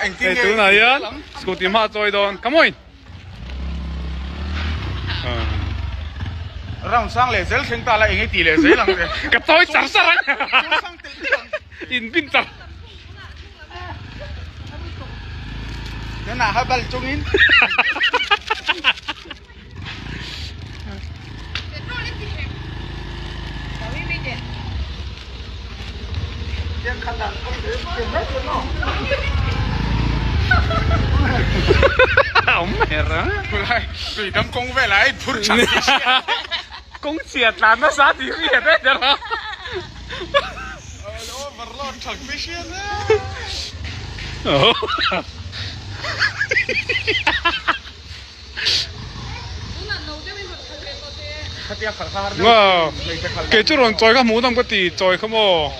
engtin Hei nge tunah hian scooty hma a chawi dawn. Come on! Round sang leh zel thleng ta la eng i tih leh zel ang che. Ka chawi char char ang. Chawi sang telh telh ang. In bin char. Tunah ha bal chungin. Tuidam kawng velah ei phur chak tih hriat. Kawng chhia tlan nasa tih hriat e der a. Overload chak tih hriat e. Kei chu rawn chawi kha hmuh nawm ka ti chawi kha maw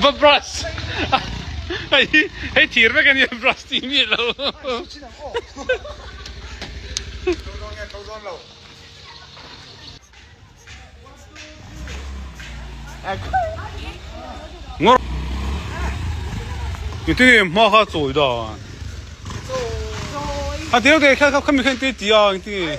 va brush hei hi hei thir vek ania brush tih miah lo. Engtin nge hma kha chawi dan? A tel te kha khami khan te ti a engtin nge?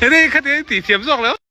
Hei kha te tih thiam zawk lo.